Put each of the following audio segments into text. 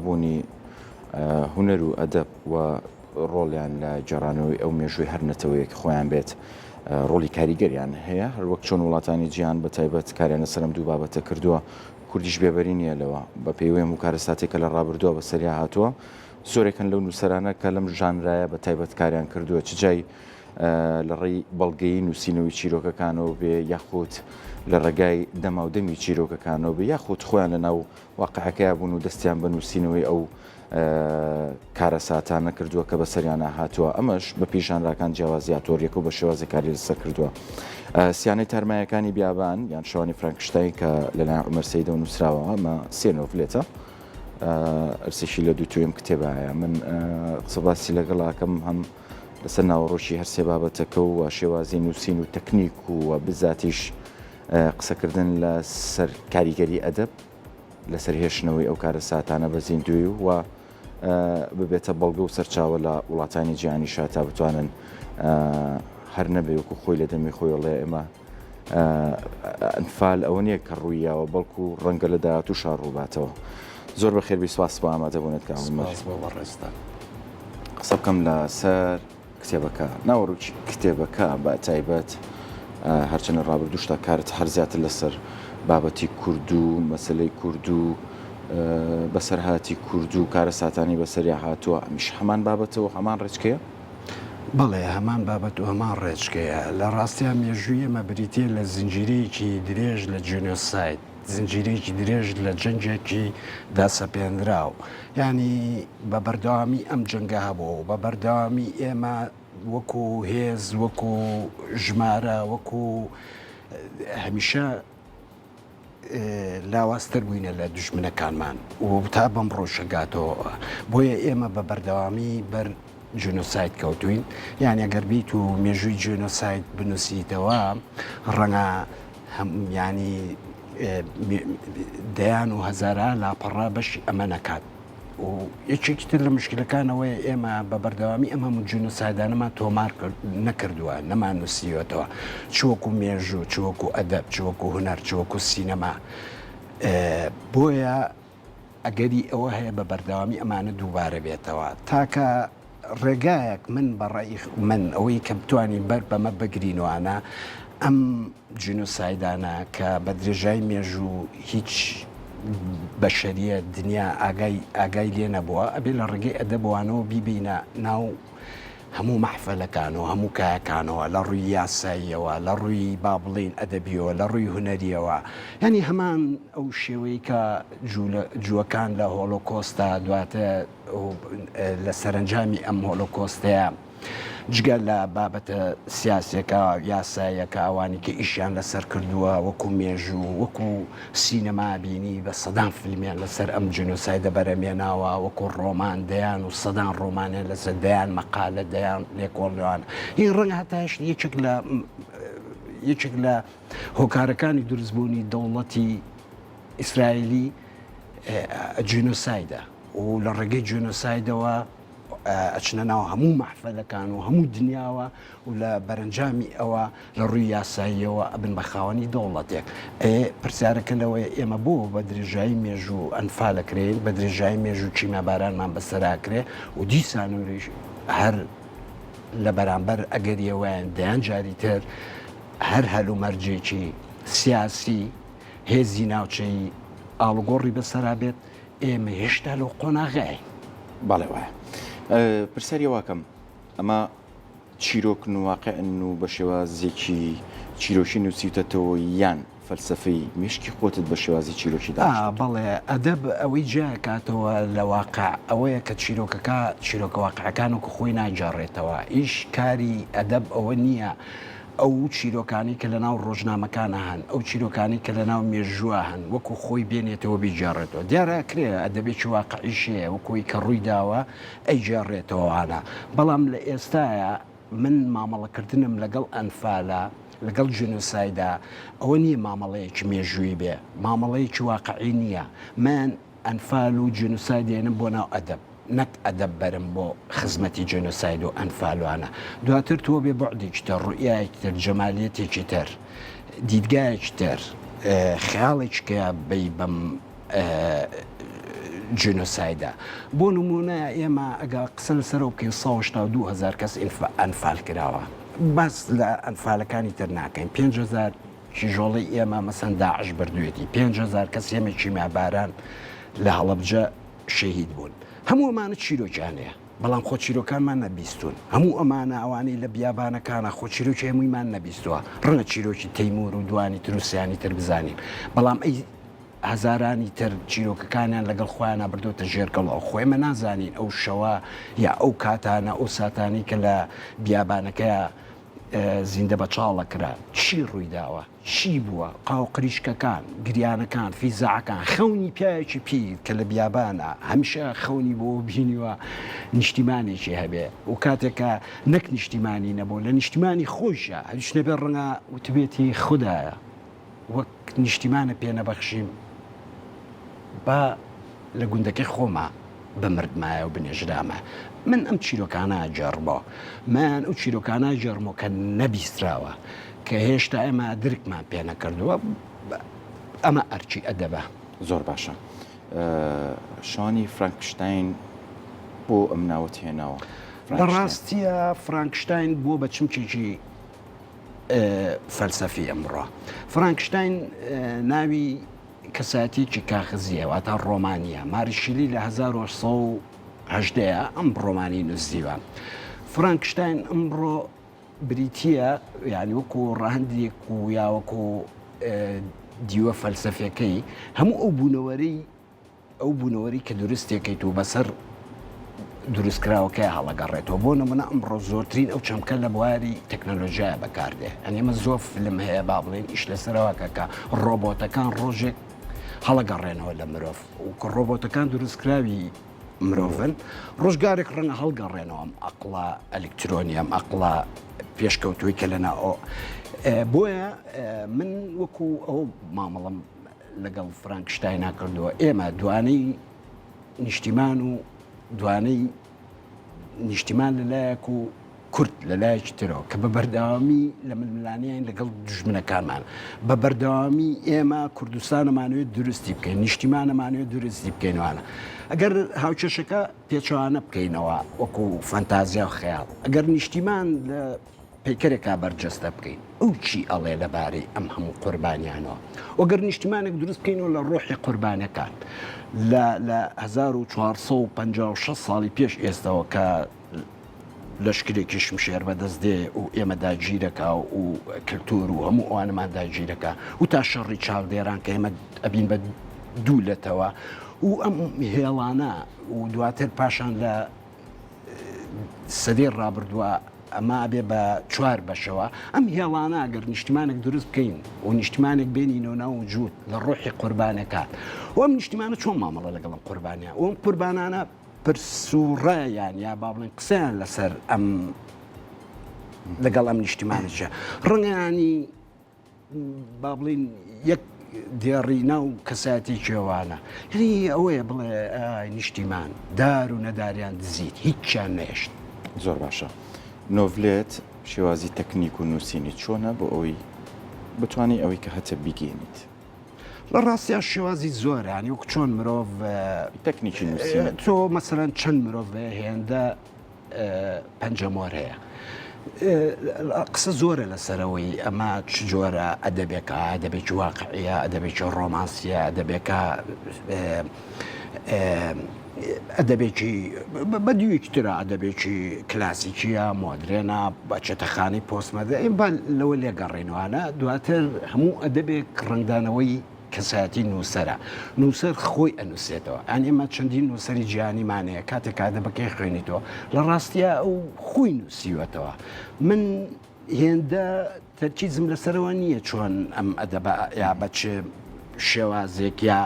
هەبوونی هونەر و ئەدەب و ڕۆڵیان لە گێڕانەوەی ئەو مێژووی هەر نەتەوەیەک خۆیان بێت ڕۆڵی کاریگەریان هەیە، هەروەک چۆن وڵاتانی جیهان بە تایبەت کاریان لەسەر ئەم دوو بابەتە کردووە، کوردیش بێبەری نییە لەوە، بە پێی هەموو کارەساتێک کە لە ڕابردووە بەسەریا هاتووە، زۆرێکن لەو نووسەرانە کە لەم ژانرایە بە تایبەت کاریان کردووە، چ جای لە ڕێی بەڵگەیی نووسینەوەی چیرۆکەکانەوە بێ یاخود لە ڕێگای دەماودەمی چیرۆکەکانەوە بێ یاخود خۆیان لە ناو واقعەکەیا بوون و دەستیان بە نووسینەوەی ئەو کارەساتانە کردووە کە بەسەریانە هاتووە، ئەمەش بەپێی ژانراکان جیاوازی ئاتۆریەکە و بە شێوازی کاری لەسەر کردووە. سیانەی تارمایەکانی بیابان یان شەوانی فرانکشتاین کە لەلایەن عومەر سەیدەوە نووسراوە، ئەمە سێ نۆڤلێتە، ئەرسێکی لە دوو توێم کتێبایە. من قسە باسی لەگەڵاکەم هەم لەسەر ناوەڕۆکی هەر سێ بابەتەکە و شێوازی نووسین و تەکنیک و بزاتیش قسەکردن لەسەر کاریگەری ئەدەب لەسەر هێشتنەوەی ئەو کارەساتانە بە زیندووی و ببێتە بەڵگە و سەرچاوە لە وڵاتانی جیهانیشا تا بتوانن هەر نەبێ وەکو خۆی لە دەمی خۆی ئەڵێ ئێمە ئەنفال ئەوە نییە کە ڕوویاوە بەڵکو ڕەنگە لە داهاتووشا ڕووباتەوە. زۆر بەخێربی سپاس بۆ ئامادەبوونت کاک عومەر. سپاس بۆ بەڕێزتان. قسە بکەم لەسەر کتێبەکە، ناوەڕۆکی کتێبەکە بە تایبەت هەرچەندە ڕابردووشدا کارت هەر زیاتر لەسەر بابەتی کورد و مەسەلەی کورد و بەسەرهاتی کورد و کارەساتانی بەسەریا هاتووە، ئەمیش هەمان بابەتە و هەمان ڕێچکەیە؟ بەڵێ هەمان بابەت و هەمان ڕێچکەیە. لە ڕاستیا مێژووی ئێمە بریتییە لە زنجیرەیەکی درێژ لە جینۆساید، زنجیرەیەکی درێژ لە جەنگێکی داسەپێنراو. یانی بە بەردەوامی ئەم جەنگە هەبووە و بە بەردەوامی ئێمە وەکو هێز، وەکو ژمارە، وەکو هەمیشە لاوازتر بووینە لە دوژمنەکانمان و تا بەم ڕۆژە گاتەوە. بۆیە ئێمە بە بەردەوامی بەر جینۆساید کەوتوین. یانی ئەگەر بیت و مێژووی جینۆساید بنووسیتەوە ڕەنگە ینی دەیان و هەزارا لاپەڕە بەشی ئەمە نەکات. و یەکێکی تر لە مشکلەکان ئەوەیە ئێمە بە بەردەوامی ئەم هەموو جینۆسایدانەمان تۆمار نەکردووە، نەمان نووسیوەتەوە، چ وەکو مێژوو، چ وەکو ئەدەب، چ وەکو هونەر، چ وەکو سینەما. بۆیە ئەگەری ئەوە هەیە بە بەردەوامی ئەمانە دووبارە بێتەوە. تاکە ڕێگایەک من بە ڕەئی من ئەوەی کە بتوانین بەر بەمە بگرین وانە ئەم جینۆسایدانە کە بە درێژای مێژوو هیچ بەشەریە دنیا ئاگای ئاگای لێ نەبووە ئەبێ لە ڕێگەی ئەدەبوانەوە بیبینە ناو هەموو مەحفەلەکان و هەموو کایەکانەوە لە ڕووی یاساییەوە لە ڕووی با بڵین ئەدەبیەوە لە ڕووی هونەریەوە یعنی هەمان ئەو شێوەی کە جووەکان لە هۆلۆکۆستا دواتر لە سەرەنجامی ئەم هۆلۆکۆستەیە جگە لە بابەتە سیاسیەکە یاساییەکە ئەوانی کە ئیشیان لەسەر کردووە وەکو مێژوو وەکو سینەما بینی بە سەدان فیلمیان لەسەر ئەم جینۆسایدە بەرەمێناوە وەکو ڕۆمان دەیان و سەدان ڕۆمانیان لەسەر دەیان مەقالە دەیان لێکۆڵنەوان هی ڕەنگە هەتاش یەکێک لە یەکێک لە هۆکارەکانی دروستبوونی دەوڵەتی ئیسرائیلی جینۆسایدە و لە ڕێگەی جینۆسایدەوە ئەچنە ناو هەموو مەحفەلەکان و هەموو دنیاوە و لە بەرەنجامی ئەوە لە ڕووی یاساییەوە ئەبن بە خاوەنی دەوڵەتێک. ئێ پرسیارەکە لەوەیە ئێمە بۆ بە درێژایی مێژوو ئەنفال ئەکرێین، بە درێژایی مێژوو کیمیابارانمان بەسەرا ئەکرێ و دیسانەوەیش هەر لە بەرامبەر ئەگەری ئەوەیان دەیان جاری تر هەر هەلومەرجێکی سیاسی هێزی ناوچەیی ئاڵوگۆڕی بەسەرا بێت، ئێمە هێشتا لەو قۆناغەین. بەڵێ وایە. پرسیاری واکەم ئەمە چیرۆکن و واقعن و بە شێوازێکی چیرۆکی نووسیوتەتەوە یان فەلسەفەی مێشکی خۆتت بە شێوازی چیرۆکی داڕشتووە؟ بەڵێ ئەدەب ئەوەی جیاکاتەوە لە واقع ئەوەیە کە چیرۆکەکە چیرۆکە واقعەکان وەکو خۆی ناگێڕێتەوە ئیش کاری ئەدەب ئەوە نییە ئەو چیرۆکانەی کە لەناو ڕۆژنامەکانا هەن، ئەو چیرۆکانەی کە لەناو مێژووا هەن، وەکو خۆی بێنێتەوە بیگێڕێتەوە. دیارە ئەکرێ ئەدەبێکی واقعیش هەیە، وەکو ئەوەی کە ڕووی داوە ئەیگێڕێتەوە ئەوانە. بەڵام لە ئێستایا من مامەڵەکردنم لەگەڵ ئەنفالا، لەگەڵ جینۆسایدا، ئەوە نییە مامەڵەیەکی مێژوویی بێ، مامەڵەیەکی واقعی نییە. من ئەنفال و جینۆساید دێنم بۆ ناو ئەدەب. نەک ئەدەب بەرم بۆ خزمەتی جێنۆساید و ئەنفالوانە. دواتر تۆ بێ بوعدێکی تر، ڕوئیایەکی تر، جەمالیەتێکی تر، دیدگایەکی تر، خەیاڵێکی کە بەی بەم. جینۆسایدە. بۆ نموونە ئێمە ئەگەر قسە لەسەرەوە بکەین 182 هەزار کەس ئەنفال کراوە. باس لە ئەنفالەکانی تر ناکەین. 5000 کیژۆڵەی ئێمە مەسەن داعش بردوێتی. 5000 کەس ئێمە کیمیاباران لە هەڵەبجە شەهید بوون. هەموو ئەمانە چیرۆکیان هەیە. بەڵام خۆ چیرۆکانمان نەبیستوون. هەموو ئەمانە ئەوانەی لە بیابانەکانە خۆ چیرۆکی هەموویمان نەبیستووە. ڕەنگە چیرۆکی تەیموور و دوانی تر و سیانی تر بزانین. بەڵام ئەی هەزارانی تر چیرۆکەکانیان لەگەڵ خۆیانا بردۆتە ژێر گەڵا. خۆ ئێمە نازانین ئەو شەوە یا ئەو کاتانە ئەو ساتانەی کە لە بیابانەکەیا زیندە بەچاڵە کرا چی ڕوویداوە. چی بووە؟ قاوقریشکەکان، گریانەکان، فیزاعەکان، خەونی پیاوێکی پیر کە لە بیابانە هەمیشە خەونی بۆوە بینیوە نیشتیمانێکی هەبێ و کاتێک کە نەک نیشتیمانی نەبوو لە نیشتیمانی خۆیشا هەریش نەبێ ڕەنگە وتبێتی خودایە وەک نیشتیمانە پێ نەبەخشیم با لە گوندەکەی خۆما بمردمایە و بنێژرامە. من ئەم چیرۆکانە ئەگێڕمەوە. من ئەو چیرۆکانە ئەگێڕمەوە کە نەبیستراوە، کە هێشتا ئێمە درکمان پێ نەکردووە. ئەمە ئەرکی ئەدەبە. زۆر باشە. شانی فرانکشتاین بۆ ئەم ناوەت هێناوە؟ لە ڕاستییا فرانکشتاین بووە بە چمکێکی فەلسەفی ئەمڕۆ. فرانکشتاین ناوی کەسایەتییەکی کاخزییە، واتە ڕۆمانییە. ماری شیلی لە 1818 ئەم ڕۆمانی نووسیوە. فرانکشتاین ئەمڕۆ بریتییە یانی وەکو ڕەهەندێک و یا وەکو دیوە فەلسەفیەکەی هەموو ئەو بوونەوەرەی ئەو بوونەوەری کە دروستێکەیت و بەسەر دروستکراوەکەی هەڵەگەڕێتەوە بۆ نمونە ئەمڕۆ زۆرترین ئەو چەمکە لە بواری تەکنەلۆژیای بەکاردێ ئەنی ئەمە زۆر فلم هەیە با بڵێن ئیش لەسەرەوەکە کە ڕۆبۆتەکان ڕۆژێک هەڵەگەڕێنەوە لە مرۆڤ و کە ڕۆبۆتەکان دروستکراوی مرۆڤن ڕۆژگارێک ڕەنگە هەڵگەڕێنەوە ئەم ئەقڵە ئەلکترۆنی ئەم ئەقڵە پێشکەوتووی کە لەنا بۆیە من وەکو ئەو مامەڵم لەگەڵ فرانکشتاینا کردووە ئێمە دوانەی نیشتیمان و دوانەی نیشتیمان لەلایەک و کورد لە لایەکی ترەوە کە بە بەردەوامی لە ململانێین لەگەڵ دوژمنەکانمان بە بەردەوامی ئێمە کوردستانەمانوێت دروستی بکەین نیشتیمانەمانوێت دروستی بکەینوانە ئەگەر هاوکێشەکە پێچوانە بکەینەوە وەکو فەنتازیا و خەیاڵ ئەگەر نیشتیمان لە پەیکەرێکا بەرجەستە بکەین ئەو چی ئەڵێ لەبارەی ئەم هەموو قوربانیانەوە و گەر نیشتیمانێک دروست بکەینەوە لە ڕۆحی قوربانەکان لە لە 1456 ساڵی پێش ئێستەوە کە لەشکرێکی شمشێر بەدەست دێ و ئێمە داگیرەکا و کللتور و هەموو ئەوانەمان داگیرەکە و تا شەڕی چاودێران کە ئێمە ئەبین بە دوو لەتەوە و ئەم هێڵانە و دواتر پاشان لە سەدەی ڕابردووە ئەمە ئەبێ بە چوار بەشەوە ئەم هێڵانە گەر نیشتمانێک دروست بکەین و نیشتمانێک بێنینەوە ناو وجود لە ڕۆحی قوربانەکان و ئەم نیشتمانە چۆن مامەڵە لەگەڵ ئەم قوربانیان و ئەم قوربانانە پرس و ڕایان یا با بڵێن قسەیان لەسەر ئەم لەگەڵ ئەم نیشتمانەچە ڕەنگەیانی با بڵین یەک دێڕی ناو کەسایەتی کێوانە هەری ئەوەیە بڵێ نیشتیمان دار و نەداریان دزیت هیچیان نێشت. زۆر باشە نۆڤلێت شێوازی تەکنیک و نووسینی چۆنە بۆ ئەوەی بتانی ئەوەی کە هەتە بیگەێنیت؟ لە ڕاستیا شێوازی زۆرە یانی وەک چۆن مرۆڤ تەکنیکی نووسین تۆ مەسەلەن چەند مرۆڤ هێندە پەنجەمۆر هەیە. قسە زۆرە لەسەرەوەی ئەمە چ جۆرە ئەدەبێکە ئەدەبێکی واقعیە ئەدەبێکی ڕۆمانسیە ئەدەبێکە ئەدەبێکی بە دیوێکی ترە ئەدەبێکی کلاسیکیە مۆدرێنە بەچێتەخانەی پۆستمەدە با لەوە لێگەڕێنوانە دواتر هەموو ئەدەبێک ڕەنگدانەوەی کەسایەتی نووسەرە نووسەر خۆی ئەنووسێتەوە ئەن ئێمە چەندین نووسەری جیهانیمان هەیە کاتێک ئەدەبەکەی خوێنیتەوە لە ڕاستیا ئەو خۆی نووسیوەتەوە من هێندە تەرکیزم لەسەرەوە نییە چۆن ئەم ئەدەبە یا بە چ شێوازێک یا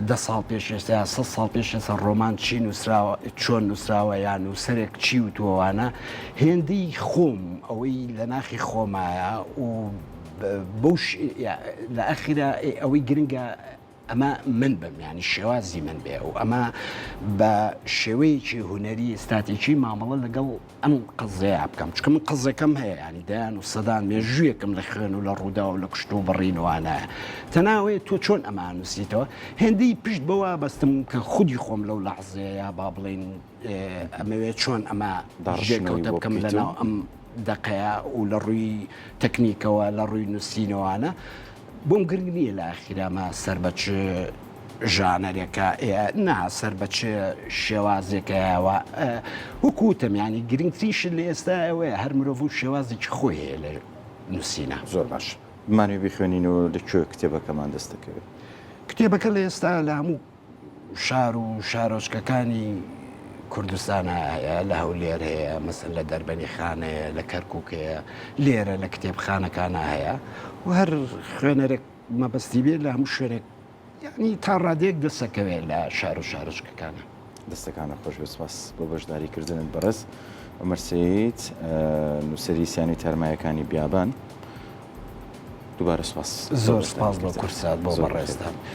دە ساڵ پێش ئێستا یا سە ساڵ پێش ئێستا ڕۆمان چی نووسراوە چۆن نووسراوە یا نووسەرێک چی وتووەوانە هێندەی خۆم ئەوەی لە ناخی خۆمایە و بەو لە ئەخیرا ئەوەی گرنگە. ئەمە من بم یانی شێوازی من بێ و ئەمە بە شێوەیەکی هونەری ئیستاتیکی مامەڵە لەگەڵ ئەم قەزەیە بکەم چکە من قەزەکەم هەیە ینی دایان و سەدان مێژوویەکم لە خوێن و لە ڕوودا و لە کوشت و بڕینوانە تەناوەیە تۆ چۆن ئەمان نووسیتەوە هێندەی پشت بەوە بەستم کە خودی خۆم لەو لەحزەیە با بڵین ئەمەوێت چۆن ئەمە ژێکەوتە بکەم لەناو ئەم دەقەیە و لە ڕووی تەکنیکەوە لە ڕووی نووسینەوانە بۆم گرنگ نییە لە ئاخیرامە سەر بە چ ژانەرێکە نا سەر بە چ شێوازێکەوە وەکوتم ینی گرنگترین شت لە ئێستا ئەوەیە هەر مرۆڤ و شێوازێکی خۆی هەیە لە نووسینە. زۆر باش بمانەوێ بیخوێنین و لە کوێ کتێبەکەمان دەست دەکەوێت؟ کتێبەکە لە ئێستا لە هەموو شار و شارۆچکەکانی کوردستانا هەیە، لە هەولێر هەیە، مەسەن لە دەربەنی خان هەیە، لە کەرکووک هەیە، لێرە لە کتێبخانەکانا هەیە و هەر خوێنەرێک مەبەستی بێ لە هەموو شوێنێک یانی تا ڕادەیەک دەسەکەوێ لە شار و شارۆچکەکانا. دەستەکانت خۆش بێت سپاس بۆ بەشداری کردنت بەڕێز عومەر سەید نووسەری سیانی تارمایەکانی بیابان دووبارە سپاس زۆر سپاس بۆ کورسات بۆ بەڕێزتان.